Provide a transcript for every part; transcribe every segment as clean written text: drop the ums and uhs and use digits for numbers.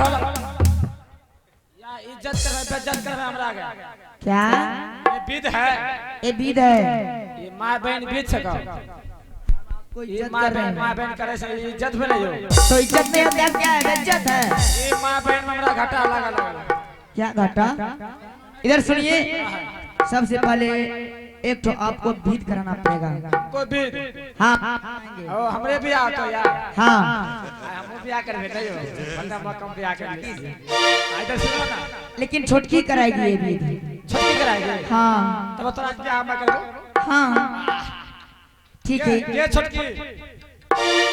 ढोल या इज्जत करबे बेइज्जत करबे हमरा के। क्या? ये विध है। ये विध है। ये माय बहन विध से कहो। कोई ये इज्जत माय कर रहे बहन हैं। माय बहन करे से इज्जत भेलै यो। तो इज्जत नहीं है क्या है? बेइज्जत है। ये माय बहन में हमरा घाटा लगा लगा। क्या घाटा? इधर सुनिए, सबसे पहले एक तो आपको विध कराना पड़ेगा। कोई विध? हाँ। ओ हमरे बियाह तो यार। हाँ। हमहू बियाह करबे नहीं हो। बंदा मकम बियाह कर ली। इधर सुनो ना। लेकिन छोटकी कराएगी ये विध। छोटकी कराएगी? हाँ। तब तोरा बियाह हम करबो। हाँ ठीक है। ये छोटकी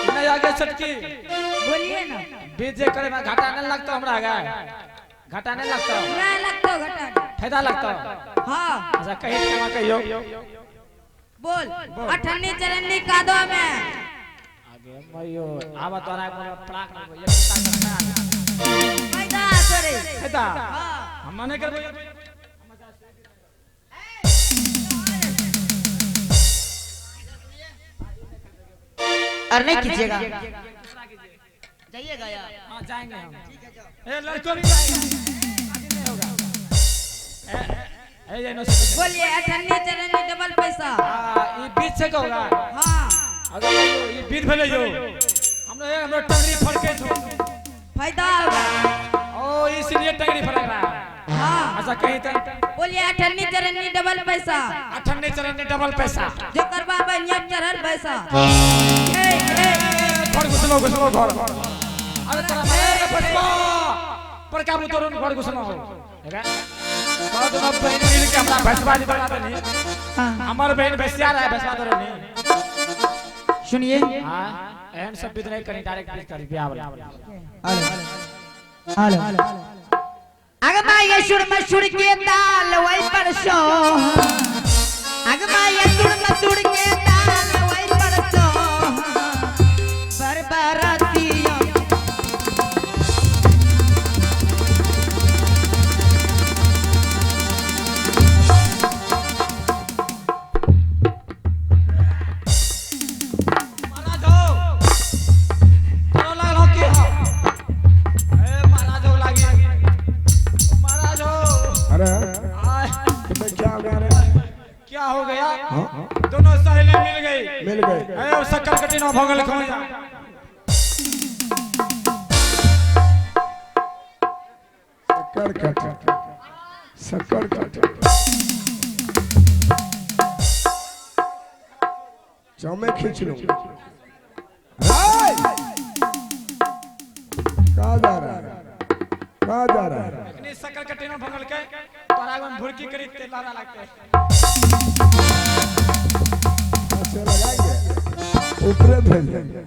नहीं आगे छोटकी। बोलिए ना। विध जे करे में घाटा नहीं लगता हमरा गे। घाटा नहीं लगता। नहीं लगता घाटा। फायदा लगता। हाँ। अच्छा कहीं कमा कहियो। बोल। अठन्नी चरन्नी कादो में। आगे मयो आवा तोरा बोल पड़ाक नहीं ये कुत्ता करना। फायदा तोरे। फायदा। हाँ। हम मने करबो। और नहीं कीजिएगा। जाइएगा यार। हाँ जाएंगे हम। ए लड़कों भी जाएंगे। नहीं होगा। ए ये नो। बोलिए अठन्नी चरन्नी डबल पैसा। हाँ ये बीच से होगा। हाँ। अगर ये बीच भेले जो हमने हमने टंगरी फड़के छो। फायदा होगा। ओ इसलिए टंगरी फड़क रहा है। हाँ। अच्छा कहीं तक। बोलिए अठन्नी चरन्नी डबल पैसा। अठन्नी चरन्नी डबल पैसा। जो करवा बनिया चढ़ल पैसा। घर घुसलो घुसलो घर। अरे तेरा मेरे बचवा पर काबू तोरुन घर घुसलो। कहो तो बहन मिल के हमरा भैंसवा जी बना देनी। हाँ। हमार बहन भैंसिया रहा है भैंसवा तोरे नहीं। सुनिए। हाँ एहन सब विध नहीं करी डायरेक्ट विध करी बियाह वाला। Hello hello. अगमा ये सुर मसुर के दाल वही पर सो। अगमा ये सुर मसुर के दाल वही पर सो। बरबरातियों। महाराज हो। तोरा लागल हो की हो? ए महाराज हो लागी। महाराज हो। अरे आय। तुम्हें क्या हो गया रे? क्या हो गया? हाँ? दोनों सहेली मिल गई। मिल गई। ए शक्कर कटी ना भोगल खो जा। शक्कर कट शक्कर कट चौमे खींच लूंगा। कहाँ जा रहा है? कहाँ जा रहा है? इतनी शक्कर कटी ना भोगल के तोरा में भुरकी करी तेल लहरा लगते। ऐसे लगाएंगे ऊपरे भेज देंगे।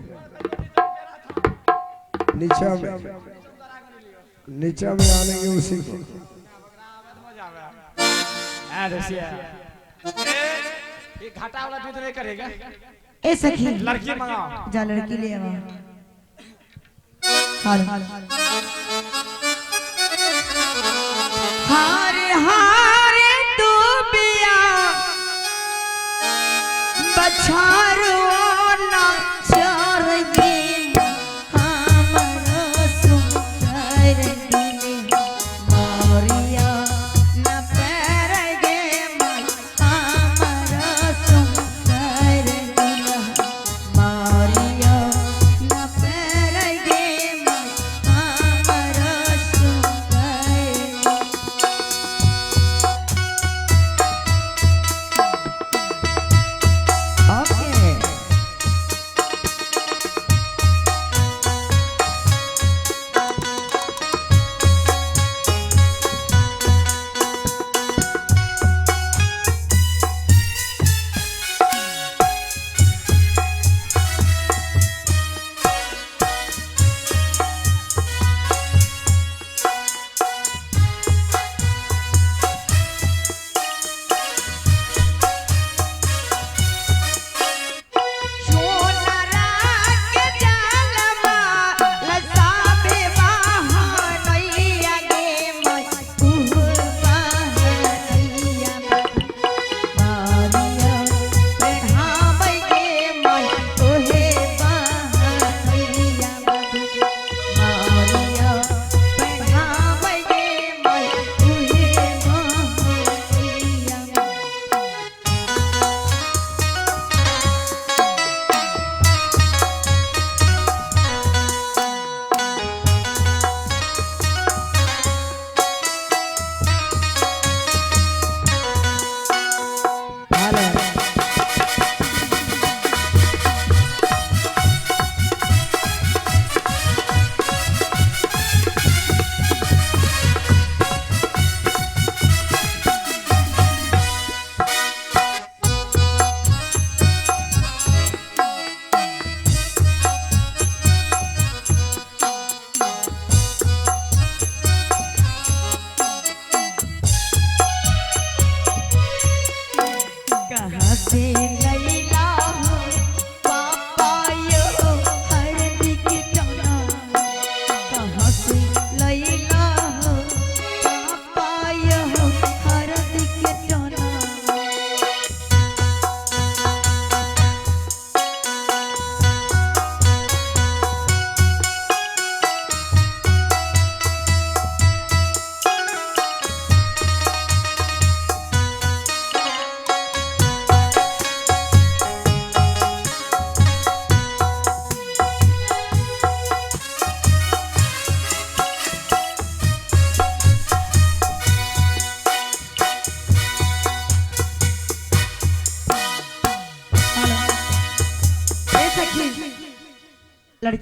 नीचा में नीचा में आनेंगे उसी को। ये घाटा वाला विध नहीं करेगा। ए सखी लड़की मंगाओ। जा लड़की ले आओ। हेलो। हारे हारे तू बिया बछारो ना चरगी हमरो सुंदर दिल मोरिया ना पैर गे माई हमरो सुंदर दिल मोरिया ना पैर गे माई।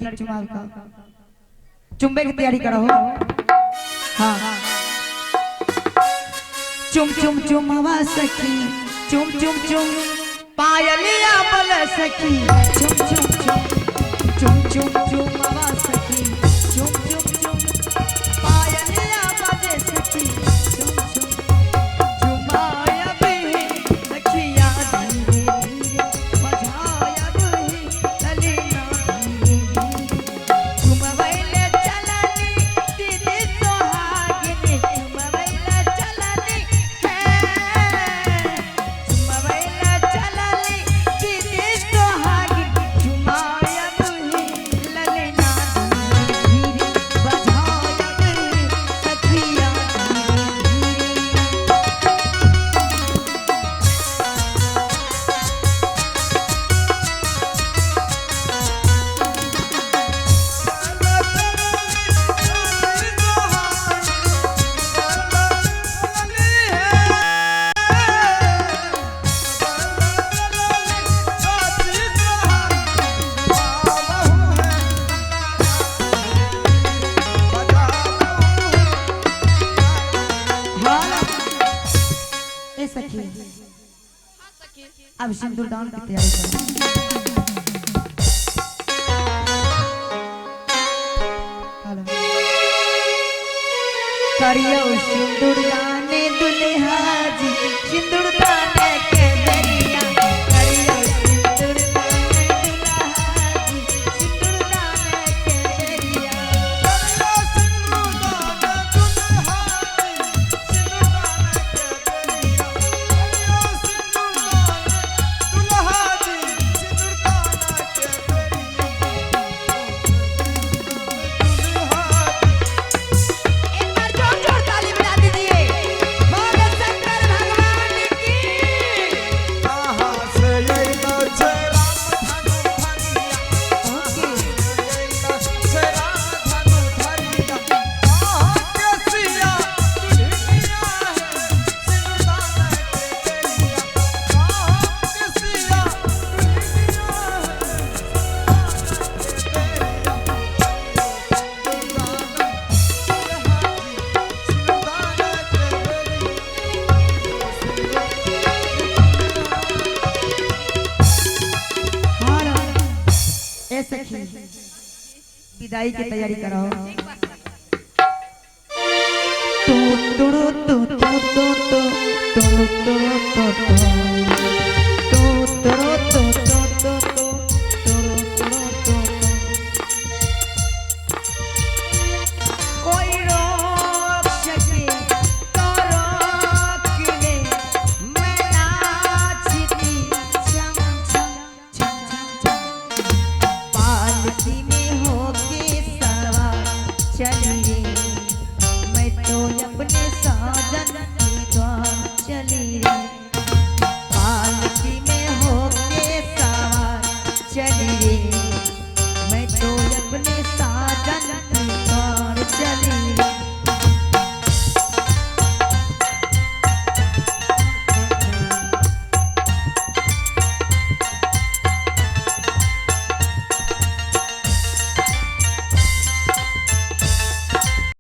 लड़की चुमाव का चुम्बे की तैयारी करो। हाँ चुम चुम चुमावा सखी, चुम चुम चुम पायलिया बल सखी, चुम चुम चुम चुम चुम चुमावा सखी, चुम चुम चुम पायलिया बजे सखी, चुम चुम चुमाया भी सखिया धीरे धीरे बजाया भी ललिना धीरे धीरे चुमवैले चलनी दीदी सोहागिनी, चुमवैले चलनी है, चुमवैले चलनी दीदी सोहागिनी, चुमाया भी ललिना धीरे धीरे बजाया भी सखिया धीरे धीरे। ए सखी, अब सिंदूरदान की तैयारी करो। हेलो। करियो सिंदूरदान दुल्हा जी, सिंदूरदान के बेरिया, करियो सिंदूरदान दुल्हा जी, सिंदूरदान के बेरिया। एक बार जोर जोर ताली बजा दीजिए बोलो शंकर भगवान की। ओके। ए सखी, विदाई की तैयारी करो। तू तुरु तू तू तू तू तू तुरु तू तू तू तुरु तू तू तू तू तुरु तुरु तू तू। कोई रोक सके तो रोक ले, मैं नाचती छम छम छम छम छम, पालकी में होके सवार चली रे, मैं तो अपने साथ